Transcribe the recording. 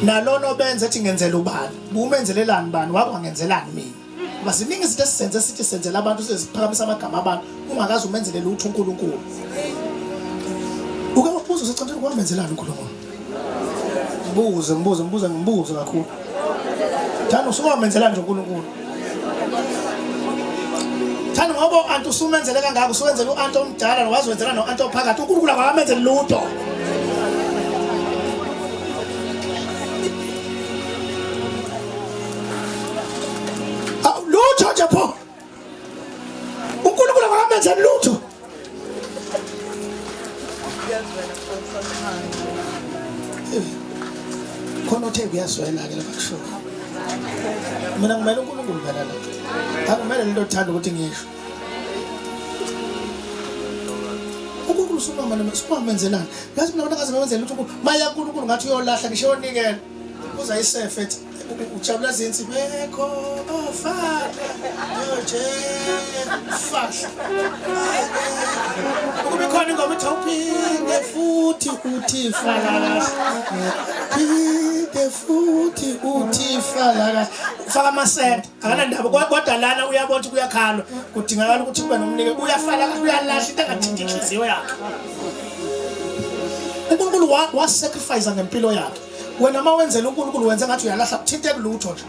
Nalona obenza ethi ngenzela ubani, bumenzelelani bani, wakwangenzelani mina. Ngoba ziningi izinto esizenze sithi senzela abantu siziphakamisa amagama abantu ungakaze umenzele lutho uNkulunkulu. Uke wabuza usecantsheni kwamenzelani uNkulunkulu? Mbuze, mbuze, mbuze, ngibuze kakhulu. Thanda usukwamenzelani nje uNkulunkulu? Thanda ngoba u-anti usumenzele kangaka usuwenzela u-anti omdala wazwenzela no-anti ophakathi uNkulunkulu akakamenzeli lutho. Lutho nje pho. uNkulunkulu akamenzeli lutho. Khona othe kuyazwela ke lapha kusho. Mina ngimele uNkulunkulu phela la. Akumele lento othanda ukuthi ngisho. uNkulunkulu usumama noma sikwamenzelani? Yazi mina abantu akaze bamenzele lutho uNkulunkulu. Maya uNkulunkulu ngathi uyolahla ngisho yonikela. Uza isefe ethi ujabula zinsi bekho bafana yoje fahla. Ukube khona ingoma ethi awuphinde futhi uthi falala. Phinde futhi uthi falala. Ufaka amasente akanandaba kodwa lana uyabona ukuthi kuyakhalwa kudingakala ukuthi kube nomnike uyafala uyalahla into engathinti inhliziyo yakhe. uNkulunkulu wa sacrifice ngempilo yakhe. Wena uma wenzela uNkulunkulu wenze ngathi uyalahla kuthinte kulutho nje.